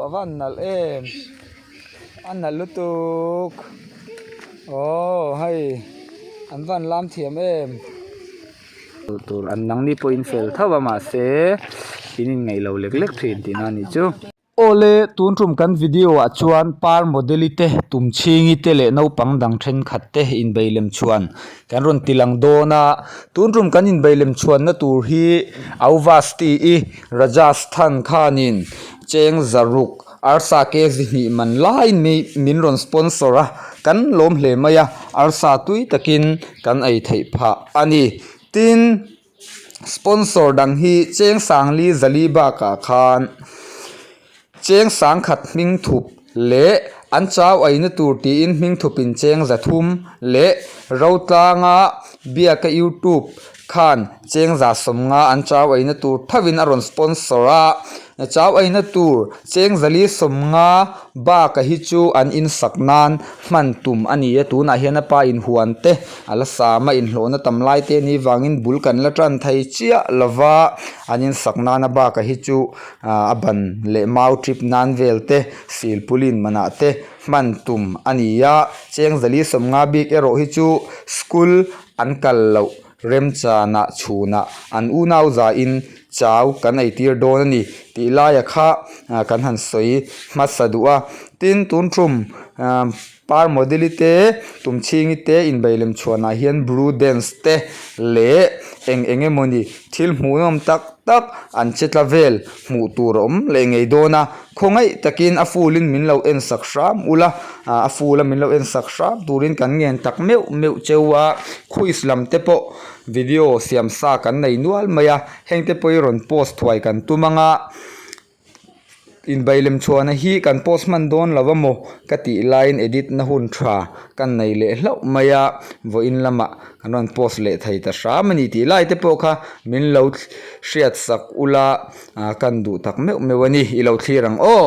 A van nalh em a nalh lutuk aw hei an van lam thiam em. Tur an nangni pawh in fel tho a mahse in inngaih lo lek lek thin tihna a nih chu. Awle, tun tum kan video ah chuan par model-i te, tumchhingi te leh naupang dang thenkhat te inbei lem chhuan kan rawn ti lang dawn a. Tun tum kan inbei lem chhuanna tur hi Auvasti-i Rajasthan khanin cheng zaruk arsa kg hnih man laiin mi min rawn sponsor a, kan lawm hle mai a, arsa tui takin kan ei theih phah a ni. Tin. Sponsor dang hi cheng sangli zali bakah khan cheng sangkhat hming thup leh an chau aina tur tiin hming thupin cheng zathum leh Rotlanga biaka youtube khan cheng za sawmnga an chau aina tur thovin a rawn sponsor a chau aina tur cheng zali sawmnga baka hi chu an insak nan hman tum a ni a tunah hian a pa inhuan te A la sam a inhlawhna tam lai te ni vangin bul kan la tan thei chiah lova an insak nana bakah hi chu ah a ban leh mau trip nan vel te silpulin manah te hman tum a ni a cheng zali sawmnga bik erawh hi chu school an kal loh remchanah chhunah an unau zain chau kan ei tir dawn a ni tih laia kha kan han sawi hmasa duh a tin tun tum ah. Par model-i te, tumchhingi te inbeilem chhuanah hian blue dance te leh eng eng emawni thil hmuhnawm tak tak an che tla vel hmuh tur a awm leh ngei dawn a, khawngaih takin a full in min lo en sak hram ula, a full a min lo en sak hram turin kan ngen tak meuh meuh cheu a, quiz lam te pawh video siam sa kan nei nual mai a, heng te pawh hi rawn post thuai kan tum ang a. Inbailem chhuahna hi kan post hman dawn lo a maw ka tih laiin edit na hun tha kan nei leh hlauh mai a, vawiin lamah kan rawn post leh thei ta hram a ni tih lai te pawh kha min lo hriat sak ula kan duh tak meuh meuh a ni, i lo thlir ang aw.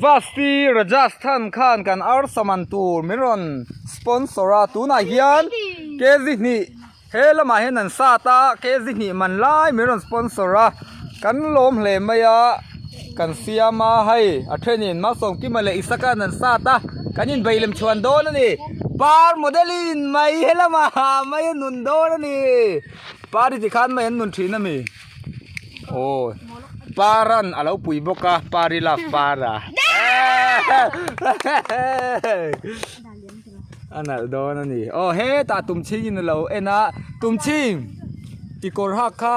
Vasti Rajasthan khan kan arsa man tur min rawn sponsor a tunah hian kg hnih he lamah hian an sat a kg hnih man lai min rawn sponsor a kan lawm hle mai a kan siam a hei a thenin Malsawmkima leh Isaka an sat a kan inbei lem chhuan dawn a ni par model in mai he lamah mai a nun dawn a ni par hi tikhan mai an nun thin a mi. Aw paran a lo pui bawk a pari love para a nalh dawn a ni aw hetah tumchhing in a lo en a tumchhing i kawr hak kha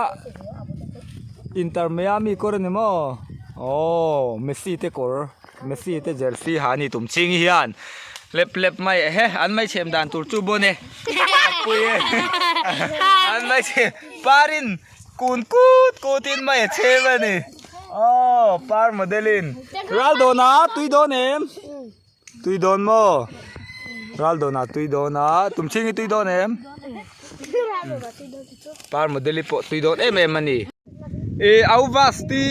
inter miami kawr a ni maw aw messi te kawr messi te jersey ha a ni tumchhing hian lep lep mai he an mai chhem dan tur chu bawn e a pui e an mai chhem parin. Kun kut kut in mai a chhem a ni. Aw par model in. Ral dawn a tui dawn em? Tui dawn maw? Ral dawn a tui dawn a. Tumchhing hi tui dawn em? Par model hi pawh tui dawn em em a ni. E Auvasti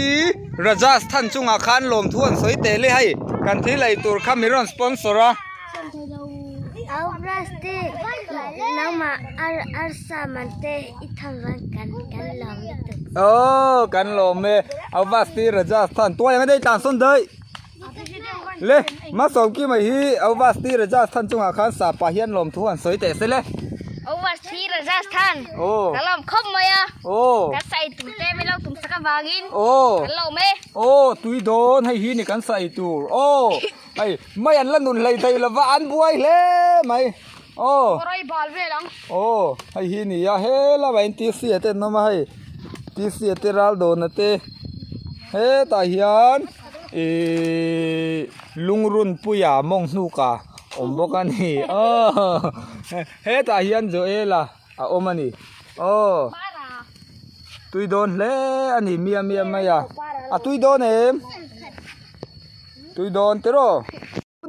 Rajasthan chungah khan lawmthu an sawi tel e hei. Kan thil ei tur kha min rawn sponsor a. Auvasti nangmah arsa man te I tham van kan kan lawm lutuk. Aw kan lawm e Auvasti Rajasthan tuai ang a dei tlan sawn daih le Masawmki mai hi Auvasti Rajasthan chungah khan sapa hian lawmthu han sawi teh se le. Auvasti Rajasthan Aw ka lawm khawp mai a Aw kan sa ei tur te min lo tum sak avangin Aw kan lawm e. Aw tui dawn hei hi ni kan sa ei tur aw hei mai an la nun hlei thei lova an buai hle mai. Aw. Kawrai bal vel ang. Aw, hei hi ni a helama in TC a te an awm a hei TC a te ral dawn a te hetah hian ihh lungrunpuia mawng hnuk a awm bawk a ni aw hetah hian Joel-a a awm a ni aw tui dawn hle a ni miam miam mai a a tui dawn em tui dawn tiraw.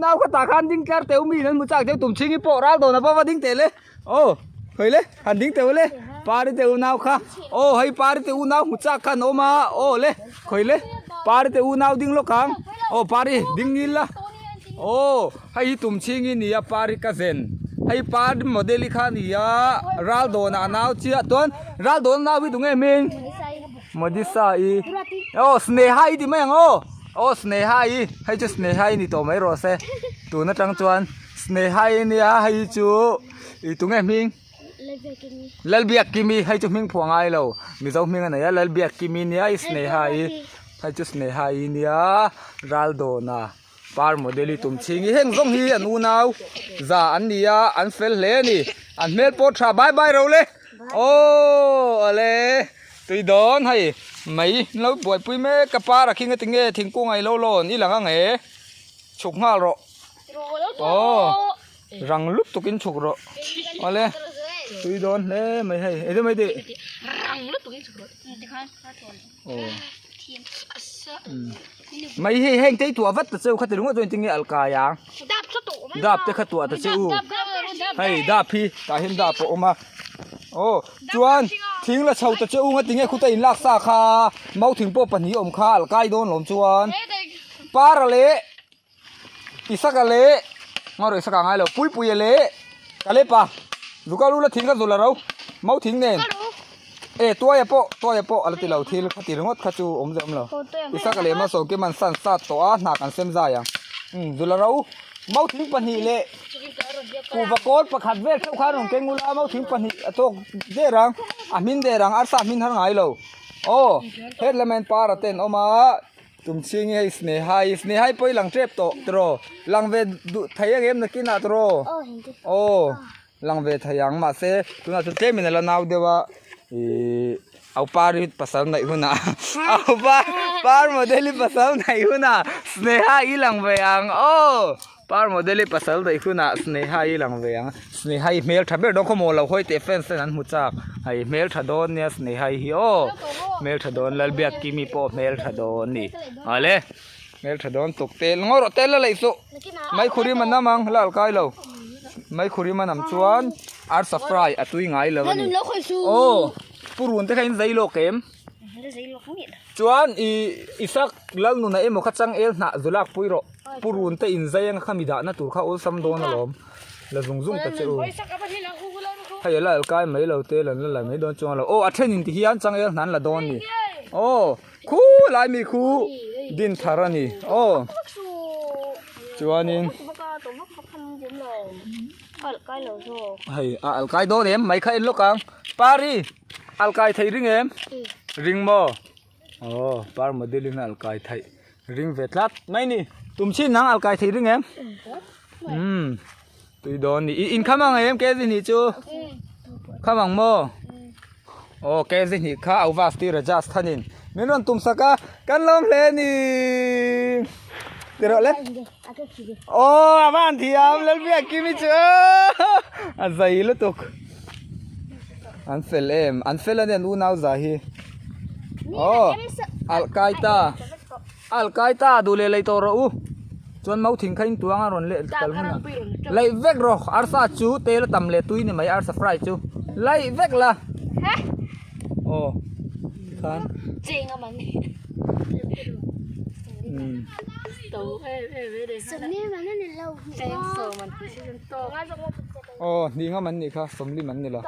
Nau kha tah khan ding tlar teuh mi in an hmu chak deuh tum chhingi pawh ral dawn a va ding teh le aw hawi le han ding teuh le pari te unau kha aw hei pari te unau hmu chak kha an awm a aw le khawi le pari te unau ding lawk ang aw pari ding ngil la aw hei hi tum chhingi ni a pari ka zen hei pari model-i kha a ni a ral dawnah a nau chiah chuan ral dawn a nau hi tunge hming. Modisa i aw Sneha i ti mai ang aw aw Sneha i hei chu Sneha i ni tawh mai rawh se tun atang chuan Sneha i nia hei chu ih tunge hming Lalbiakkimi hei chu hming phuah ngai lo Mizo hming a nei a Lalbiakkimi nia i Sneha i hei chu Sneha i nia Raldawna. Par model hi tum chhing hi heng zawng hi an unau za an ni a an fel hle a ni an hmel pawh tha bye bye ro le aww awle tui dawn hei mai an lo buaipui mek a par a khing a tinge thingkung a ilo lawn i lang ang e chhuk nghal rawh aww rang lutuk in chhuk rawh awle tui dawn hle mai hei eng mai tih aw. Mai hei heng te i tuah vat ta che u kha ti ringawt chuan engtin nge alh kai ang dap te kha tuah ta che u hei dap hi tah hian dap a awm a aw chuan thing la chho ta che u nga tinge khuta in lak sa kha mau thing pawh pahnih a awm kha alh kai dawn lawm chuan para leh Isaka leh ngaw rawh Isaka a ngai lo Puipuia leh Kalepa Zuka lu la thing kha zul a ro mau thing nen e tuaia pawh tuaia pawh a la ti lo thil kha ti ringawt kha chu awm zeh awm lo Isaka leh Malsawmkim an san sat tawh a hna kan sem zai ang umm zul a ro mau thing pahnih leh kuhva kawl pakhat vel theuh khan rawn keng ula mau thing pahnih a tawk der ang a hmin der ang arsa a hmin har ngai lo aw hetlem para te an awm a. Tumchhing hi hei Snehai, Snehai pawh hi lang tep tawh tiraw? Lang ve duh thei ang em nakinah tiraw? Aw lang ve thei ang mahse tunah chuan tlemin a la nau deuh a ihh au par hi pasal neih hunah au par par model hi pasal neih hunah Sneha i lang ve ang aw par model hi pasal neih hunah Sneha i lang ve ang Sneha hi hmeltha ber dawn khawmaw lo hawi teh fans ten an hmu chak hei hmeltha dawn nia Sneha hi aw hmeltha dawn Lalbiakkimi pawh hmeltha dawn ni awle hmeltha dawn tuk tel ngaw rawh tel la laih suh meikhur i man am ang la alkai lo meikhur i man am chuan arsa fry a tui ngai lo a ni aw purun te kha in zai lawk em. Chuan i Isak Lalnuna emaw kha changel hnah zu lak pui rawh. Pu Run te in zai anga kha mi dahna tur kha awlsam dawn alawm. La zung zung ta che u. Hei a la alkai mai lo te lan la la mai dawn chuang lo. Aw a then in ti hian changel hna an la dawn ni. Aw khu lai mi khu din thar a ni. Aw chuanin hei a alkai dawn em mai kha en lawk ang. Pari! Alkai thei ring em? Ring maw? Aw, par model in alkai theih ring ve tlat mai ni. Tum chin nang alkai thei ring em? Umm, tui dawn ni. I in kham ang em ke zihnih chu? Kham ang maw? Aw, ke zihnih kha au vas ti Rajasthan in min rawn tum sak a, kan lawm hle ni. Ti rawh le. Aw, a van thiam Lalbiakkimi chu a zai lutuk. An fel em an fel ania an unau za hi aw alh kai ta alh kai ta duh leh lei tawh rawh u chuan mau thing kha in tuang a rawn leh kal hun ah laih vek rawh arsa chu tel a tam leh tui ni mai arsa fry chu laih vek la aw tikhan umm. Aw hnih ngam an nih kha sawmlim an ni lo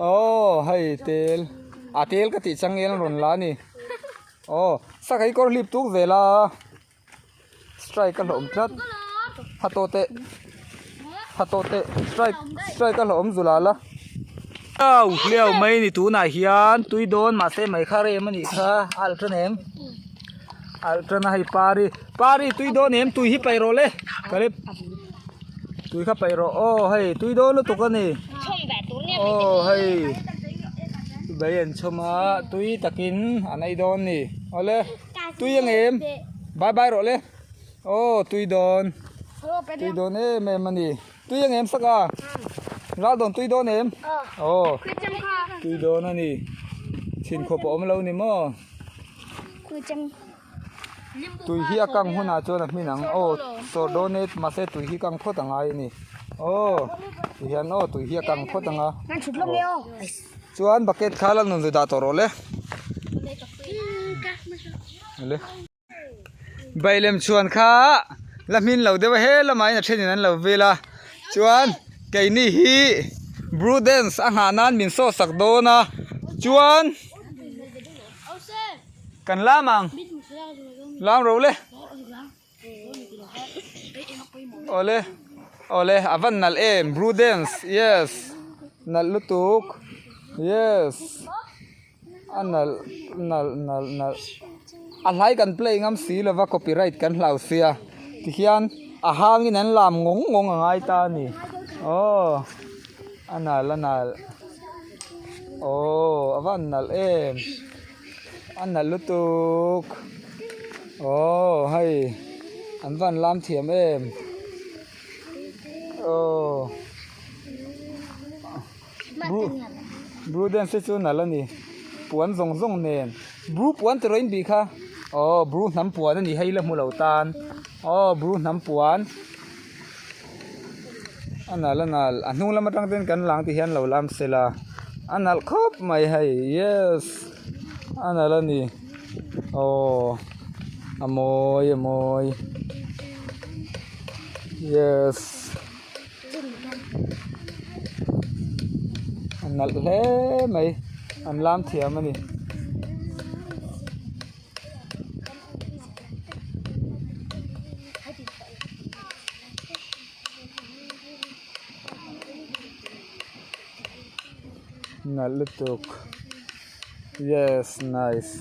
aw hei tel a tel ka tih changel an rawn la a ni aw sakei kawr hlip tuk vel a strike a hlawm tlat ha tawh teh ha tawh teh strike strike a hlawm zul al a au hliau mai ni tunah hian tui dawn mahse mai kha rem a nih kha a alh tan em alh tan a hei pari pari tui dawn em tui hi paih rawh le ka lep. Tui kha paih rawh aw hei tui dawn lutuk a ni aw hei bai an chhawm a tui takin an ei dawn a ni awle tui ang em bye bye rawh le aw tui dawn tui dawn em em a ni tui ang em saka ral dawn tui dawn em aw tui dawn a ni chhinkhawp a awm lo ni maw. Tui hi a kang hunah chuan a hmin ang aw sawr dawn e mahse tui hi kang phawt a ngai a ni aw ti hian aw tui hi a kang phawt ang a chuan bucket kha la nun dah tawh rawh le le bailem chhuan kha la hmin lo deuh a he lamah in a thenin an lo vil a chuan keini hi bru dance a nghah nan min saw sak dawn a chuan. Kan lam ang. Lam ro le. Awle awle a van nalh em bru dance yes nalh lutuk yes a nalh nalh nalh nalh a hlai kan play ngam si lova copyright kan hlau sia tihian a hangin an lam ngawng ngawng a ngai ta a ni aw a nalh a nalh aw a van nalh em. A nalh lutuk aww hei an van lam thiam em aww bru bru dance te chu nalh a ni puan zawng zawng nen bru puan tih rawh in bih kha aww bru hnam puan a ni hei la hmu lo tan aww bru hnam puan a nalh a nalh a hnung lam atang ten kan lang ti hian lo lam sela a nalh khawp mai hei yes a nalh a ni aw a mawi a mawi yes a nalh hle mai an lam thiam a ni. Nalh lutuk yes nice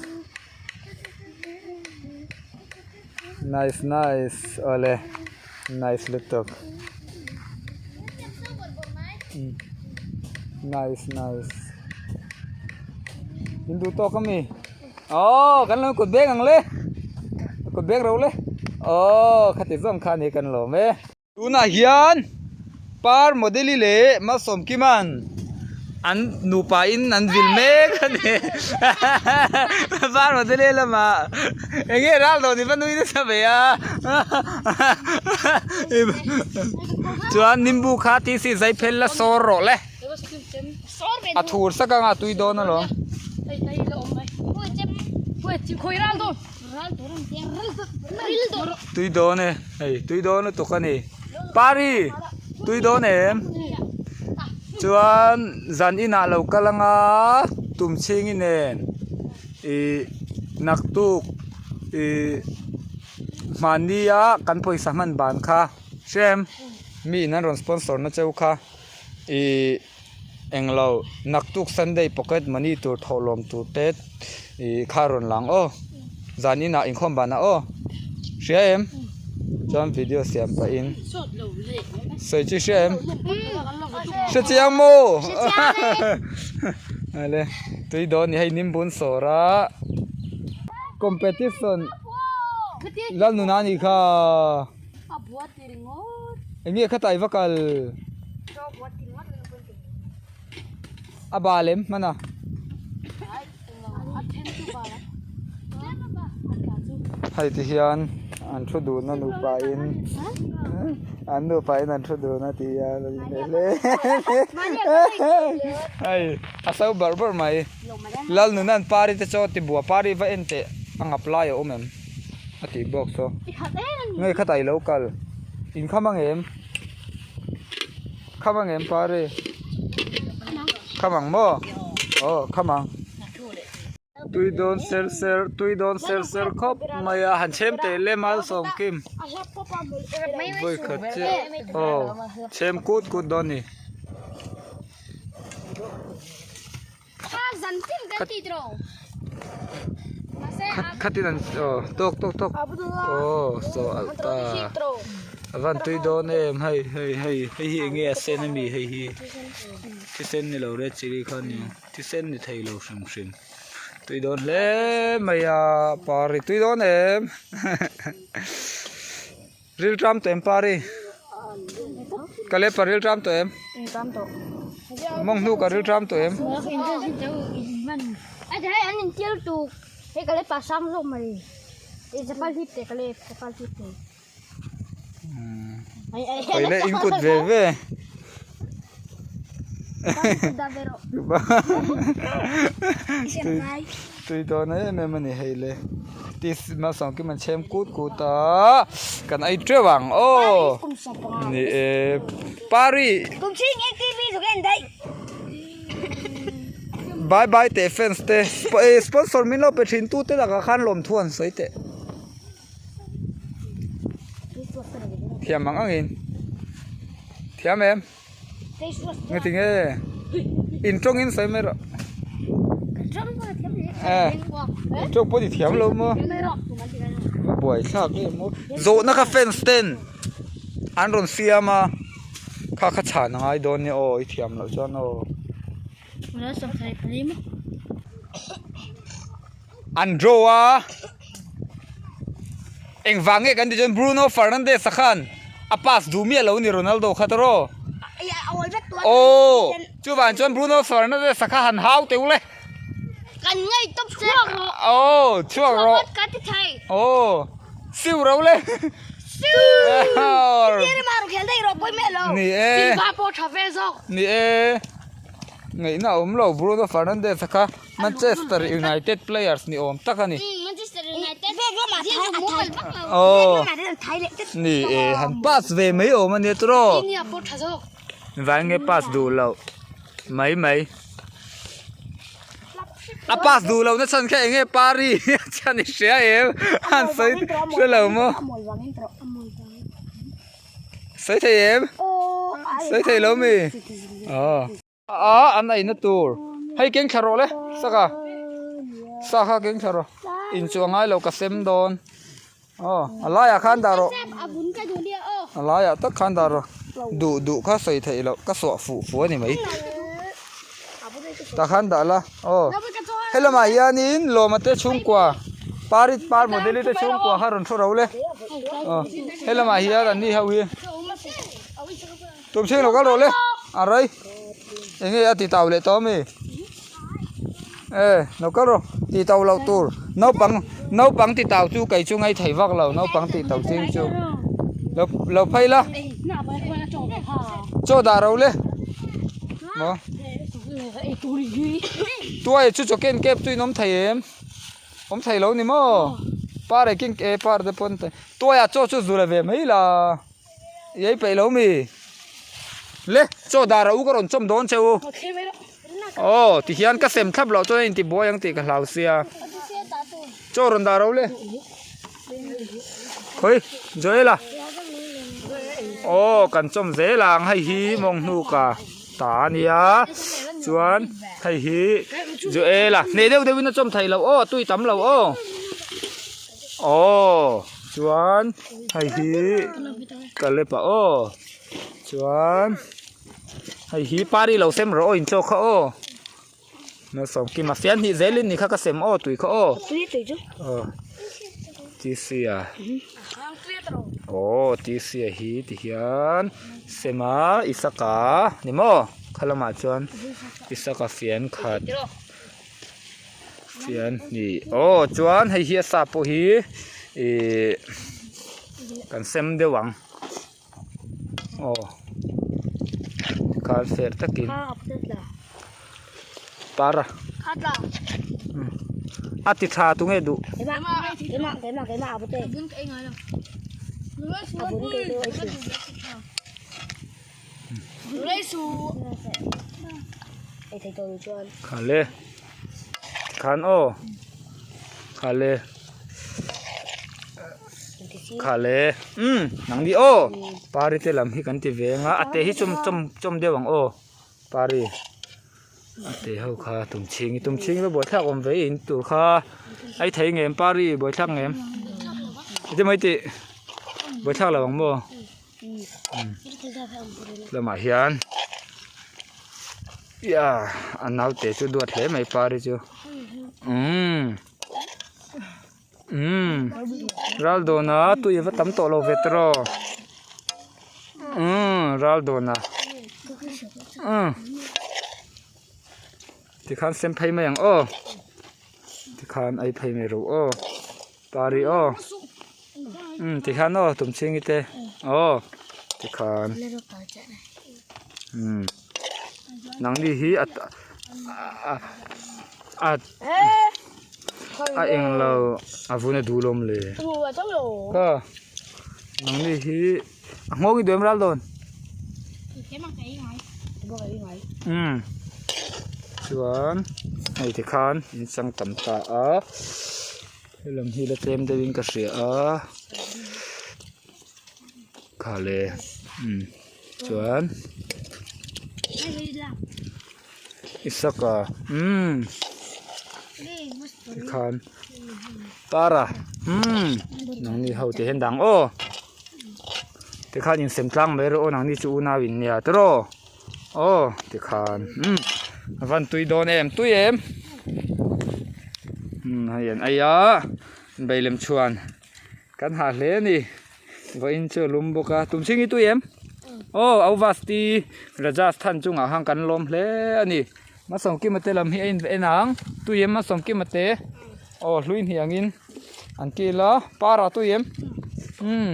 nice nice awle nice lutuk nice nice in duh tawk ami. Aww kan lo kut beng ang le kut beng ro le aww khati zawng kha ni kan lawm e. Tunah hian par modeli leh Malsawmkima'n an nupa in an vil mek a ni par modeli lamah eng nge ral dawn i va nui nasa ve a chuan nimbu kha tih si zai phel la sawr rawh le. A thur sak anga a tui dawn alawm. Tui dawn e hei tui dawn lutuk a ni. Pari tui dawn em? Chuan zan inah lo kal anga tum chhing i nen ih naktuk ih hmannia kan pawisa hman ban kha hrem mi in an rawn sponsor na cheu kha. Ih englo naktuk sunday pocket money tur thawhlawm tur te ih kha rawn lang aw zan inah inkhawm banah aw hria em chuan video siam pahin sawi chu hria em hre chiang maw ale tui dawn ni hei nimbun sawr a competition lalnuna anih kha. Eng nge khatai va kal? A bal em hman a? Hei ti hian an thu dun a nupa in an nupa in an thu dun a ti hian a inneih hle hei a so barh barh mai Lalnuna'n pari te chu a ti bua pari va en teh a ngap lai a awm em? A tih bawk saw. Nge khatah i lo kal. In kham ang em? Kham ang em Pari? Kham ang maw? Aw kham ang. Tui dawn ser ser tui dawn ser ser khawp mai a han chhem teh le Malsawmkim. Vawi khat chiah aw chhem kut kut dawn ni. Khatin an aw tawk tawk tawk aw chaw alh ta a van tui dawn em hei hei hei hei hi enge a sen ami hei hi thisen ni lo red chilli kha a ni ang thisen ni thei lo hrim hrim tui dawn hle mai a pari tui dawn em Rilṭam tawh em Pari? Ka lep a rilṭam tawh em? Mawng hnuk a rilṭam tawh em? Kawih leh in kut ve ve. Tui dawn em em a ni hei le tis malsawm kim an chhem kut kut a kan ei teuh ang aw ni e pari. Bye bye teh fans te eh sponsor min lo pe thin tu te lakah khan lawmthu an sawi teh. Thiam ang angin. Thiam em? Nge ti nge? In tawng in sawi mai rawh. Eh, in tawng pawh ti thiam lo maw? A buai thlak em maw? Zawhna kha fans ten an rawn siam a, kha kha chhan a ngai dawn nia aw, i thiam loh chuan aw. An draw a, engvang nge kan tih chuan Bruno Fernandes a khan a pass duh miah lo a ni Ronaldo kha tawrh aw. Aw, chuvang chuan Bruno Fernandes a kha han hau teuh le. Kan ngei tawp chhuak rawh. Aw, chhuak rawh. Ka ti thei. Aw, siu ro le. Siu. Ni e. Ni e. Ngaihna a awm lo Bruno Fernandes a kha Manchester United players ni awm tak a ni. Aw, ni e, han pass ve mai awm a nia tawh. Vai nge pass duh loh. Mai mai. A pass duh loh na chhan kha eng nge pari chhan i hria em han sawi hre lo maw sawi thei em sawi thei lo mi aw a an eina tur hei keng thla rawh le saka sa kha keng thla rawh inchuah ngai lo ka sem dawn. Aw a laiah khan dah rawh a laiah tak khan dah rawh duh duh kha sawi theih loh ka suah fuh fuh a ni mai tah khan dah la aw helamah hianin lawma te chhungkua parit par model te chhungkua kha rawn thu ro le aw helamah hian an ni ho hi tumchhing lo kal rawh le a rei eng nge a ti tau leh tawh ami. E lo kal rawh tih tauh loh tur naupang naupang ti tau chu kei chu ngaih theih vak lo naupang tih tauh ching chu lo lo phei la chaw dah ro le maw tuai chu chaw ken kep chu in awm thei em awm thei lo ni maw par e ken e par te pawn tuaiah chaw chu zu la ve mai la i ei peih lo mi le chaw dah ro u ka rawn chawm dawn che u. Aw ti hian ka sem thlap loh chuan a inti buai ang tih ka hlau sia chaw rawn dah ro le khawi Joel-a aw kan chawm zel ang hei hi mawng hnuka ta a nia chuan hei hi Joel-a hneh deuh deuhin a chawm theih loh aw tui tam lo aw aw chuan hei hi Caleb-a aw chuan. Hei hi pari lo sem rawh aw in chaw kha aw Malsawm kima fian hnih zelin ni kha ka sem aw tui kha aw aw tisia aw tisia hi ti hian sema isaka ni maw kha lamah chuan isaka fian khat fian hnih aw chuan hei hi a sa pawh hi ihh kan sem deuh ang. Aw tikhan fer takin para a ti tha tunge duh khale tikhan aw khale. Khale umm nang ni aw pari te lam hi kan ti ve ang a a te hi chawm chawm chawm deuh ang aw pari a te ho kha tumchhing tumchhing hi buaithlak awm ve in tur kha a i thei ngem pari buaithlak ngem iti mai tih buaithlak lo ang maw lamah hian ia a naute chu duat hle mai pari chu umm. Umm ral dawna tui a va tam tawh lo ve tawh umm ral dawna umm tikhan sem phei mai ang aw tikhan ei phei mai rawh aw pari aw umm tikhan aw tumchhingi te aw tikhan umm nangni hi a a a eng lo a vun a dul awm le ka nangni hi a nghawng i duaim ral dawn umm. Chuan hei tikhan in chang tam ta a helam hi la tlem deuhin ka hria a kha le umm chuan Isaka umm tikhan para umm nangni ho te hian dang aw tikhan insem tlang mai rawh aw nangni chu unau in nia tiraw. Aw tikhan umm a van tui dawn em tui em umm hei an ei a beilem chhuan kan hah hle a ni vawiin chu a lum bawk a tum chhing hi tui em aw Auvasti Rajasthan chungah khan kan lawm hle a ni Masawmkima te lam hi a in en ang tui em Masawmkima te aw hlui hniangin an kil a para tui em umm.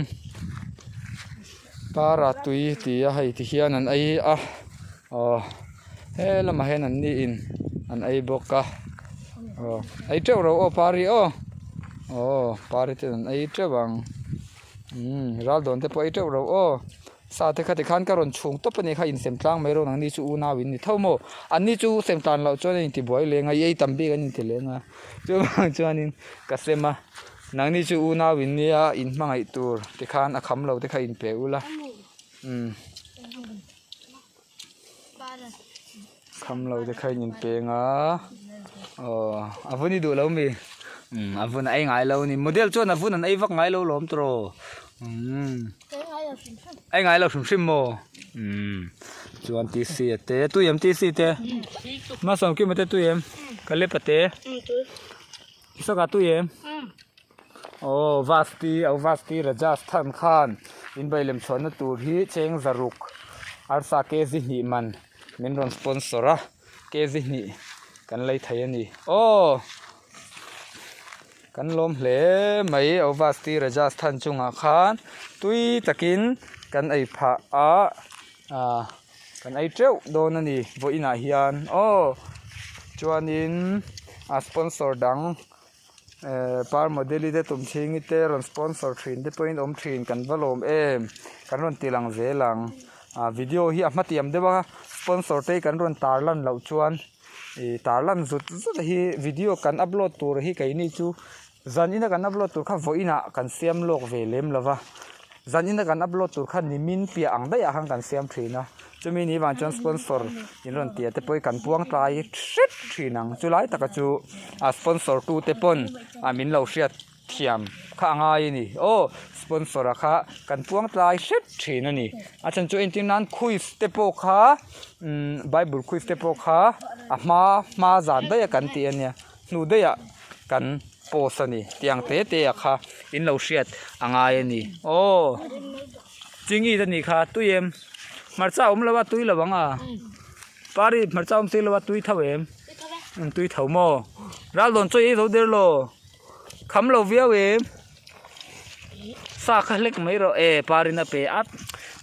Para tui ti a hei ti hian an ei a aw he lamah hian an ni in an ei bawk a aw ei teuh ro aw pari aw aw pari ten an ei teuh ang umm ral dawn te pawh ei teuh ro aw sa te kha tikhan ka rawn chhung tawp a nih kha insem tlang mai rawh nangni chu unau in ni tho maw an ni chu sem tlan loh chuan a intibuai leng a i ei tam bik an inti leng a chuvang chuanin ka sem a. Nangni chu unau in nia in hmangaih tur tikhan a kham lo te kha in pe ula umm kham lo te kha in in peng a aw a vun i duh lo mi umm a vun a ei ngai lo a ni model chuan a vun an ei vak ngai lo lawm tawh umm ei ngai lo hrim hrim maw umm chuan tc a te tui em tc te hmasawm kima te tui em ka lep a te. Saka tui em? Aw Vasti au Vasti Rajasthan khan inbei lem chhuahna tur hi cheng zaruk arsa kg hnih man min rawn sponsor a kg hnih kan lei thei a ni aw kan lawm hle mai au Vasti Rajasthan chungah khan tui takin kan ei phah a ah kan ei teuh dawn a ni vawiinah hian aw chuanin a sponsor dang ehh par model-i te tum chhingi te rawn sponsor thin te pawhin awm thin kan va lawm em kan rawn ti lang zel ang ah video hi a hmatiam deuh a sponsor te hi kan rawn tar lan loh chuan ih tar lan zut zut hi video kan upload tur hi keini chu zan ina kan upload tur kha vawiinah kan siam lawk ve lem lo va. Zan ina kan upload tur kha nimin piah ang daih ah khan kan siam thin a, chumi ni vang chuan sponsor in rawn tia te pawh hi kan puang tlai hret thin ang, chulai taka chu a sponsor tu te pawn a min lo hriat thiam kha a ngai a ni aw sponsor a kha kan puang tlai hret thin a ni, a chhan chu entir nan quiz te pawh kha umm bible quiz te pawh kha a hma hma zan daih a kan tih a nia. Hnu daih ah kan post a ni tiang te te ah kha in lo hriat a ngai a ni aw chingi te nih kha tui em hmarcha awm lo a tui lo ang a pari hmarcha awm si lo a tui tho em tui tho maw ral dawn chaw ei zo der lo kham lo viau em sa kha hlek mai rawh e parin a pe a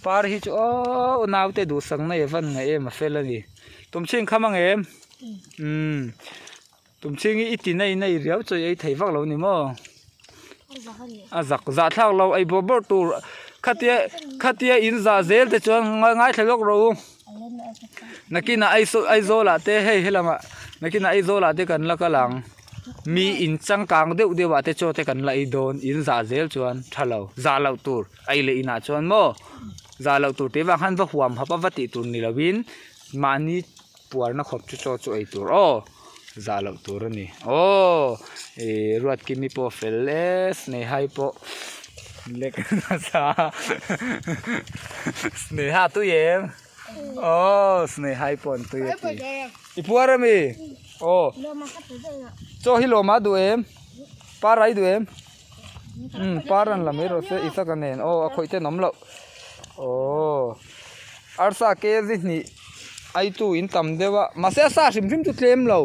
pari hi chu aw naute duhsak na e van ngaih em a fel a ni tumchhin kham ang em. Umm tumchhingi i ti nei nei riau chawi ei thei vak lo ni maw a zak zah thlak lo ei bawrh bawrh tur khatia khatia in zah zel te chuan ngaithla lawk rawh u nakinah Aizawl ah te hei helamah nakinah Aizawl ah te kan la kal ang mi in changkang deuh deuh ah te chaw te kan la ei dawn in zah zel chuan tha lo zah loh tur ei leh inah chuan maw zah loh tur tih vang khan va huam hap a va tih tur ni lovin mahni. Puarna khawp chu chaw chu ei tur aw zah loh tur a ni aw ih Ruatkimi pawh fel e Snehai pawh lek nasa Sneha tui em aw Snehai pawh an tui a ti i puar ami aw chaw hi lawm a duh em par ai duh em umm par an la mai rawh se Isaka nen aw a khawih ten awm loh aw. Arsa kg hnih aitu in tam deuh a mahse a sa hrim hrim chu tlem lo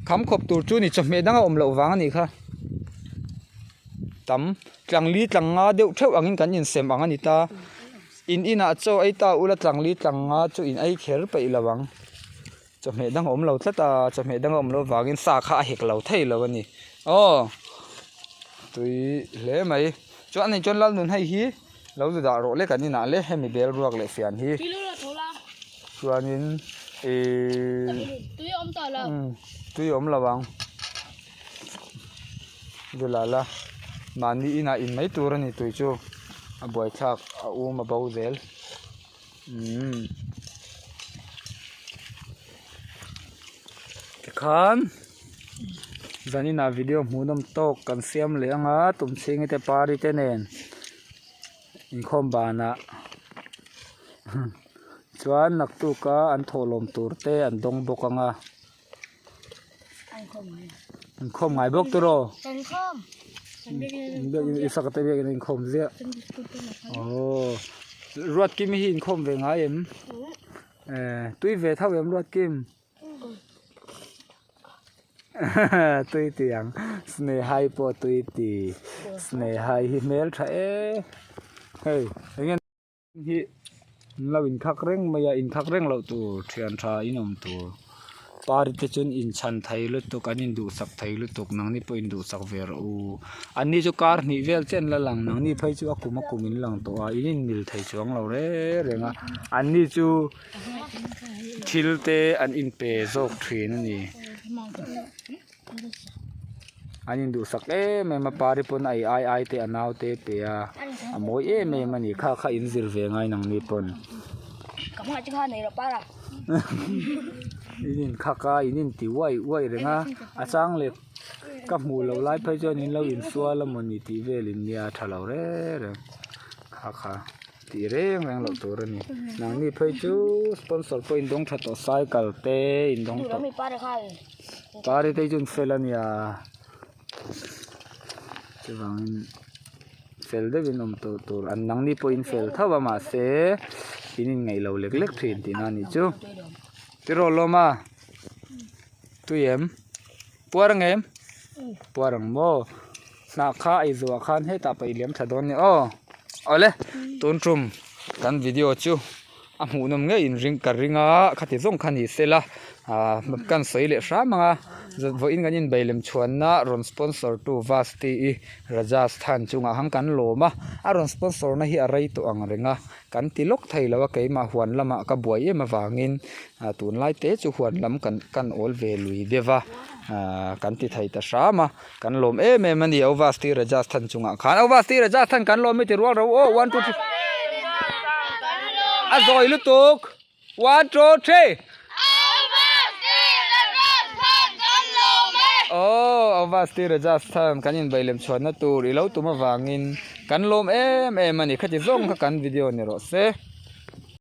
kham khawp tur chu ni chawhmeh dang a awm loh vang a nih kha tam tlangli tlang nga deuh theuh angin kan insem ang a ni ta in inah chaw ei ta ula tlangli tlang nga chu in ei kher peih lo ang chawhmeh dang a awm lo tlat a chawhmeh dang a awm loh vangin sa kha a hek lo thei lo a ni aw tui hle mai chuan ani chuan Lalnun hei hi. Lo zu dah rawh le kan inah le hemi bel ruak leh fian hi chuanin. Ihh Tui a awm tawh lo. Umm tui a awm lo ang. Dula la mahni inah in mai tur a ni tui chu a buaithlak a um a bo zel. Umm tikhan zaninah video hmuhnawm tawk kan siam leh anga tumchhingi te pari te nen inkhawm banah chuan naktuka an thawhlawm tur te an dawng bawk anga. Inkhawm ngai bawk tur aw. Isaka te biakin inkhawm ziah. Aw Ruatkim hi inkhawm ve ngai em? Eh tui ve tho em Ruatkim? Tui ti ang. Snehai pawh tui ti. Snehai hi hmel tha e. Hei enge. Hi an lo inkhak reng mai a inkhak reng loh tur thian tha in awm tur party te chuan inchhan thei lutuk an induhsak thei lutuk nangni pawh induhsak ve rawh u anni chu kar hnih vel chiah an la lang nangni phei chu a kum a kum in lang tawh a in inmil thei chuang lo reng reng a anni chu thil te an inpe zawk thin a ni. An induhsak em em a pari pawn a ei ai ai te a nau te pe a a mawi em em a ni kha kha in zir ve ngai nang ni pawn in inkhak a in inti uai uai reng a a chang leh ka hmuh loh lai phei chuan in lo insual amawni tih velin nia tha lo reng reng kha kha. Tih reng reng loh tur a ni. Nangni phei chu sponsor pawh in dawng tha tawh cycle te in dawng tawh. Pari te chu an fel a nia. Chuvangin fel deuhin awm tawh tur an nangni pawh in fel tho a mahse in inngeih lo lek lek thin tihna a nih chu. Tiraw lawm a? Tui em? Puar ang em? Puar ang maw? Hnah kha ei zuah khan hetah pawh i liam tha dawn nia aw. Awle tun tum kan video chu a hmuhnawm ngei in ring ka ring a khati zawng kha ni sela ah kan sawi leh hram ang a vawiin kan inbei lem chhuanna rawn sponsor tu Vasti i Rajasthan chungah khan kan lawm a a rawn sponsor na hi a rei tawh ang reng a kan ti lawk thei lo a keimah huan lamah ka buai em avangin ah tunlai te chu huan lam kan kan awl ve lui deuh a ah kan ti thei ta hram a. Kan lawm em em a ni Ovasti Rajasthan chungah khan Ovasti Rajasthan kan lawm i ti rual ro aw one two three a zawi lutuk one two three Aw Ovasti Rajasthan kan inbei lem chhuanna tur i lo tum avangin kan lawm em em a ni khati zawng kha kan video ni rawh se.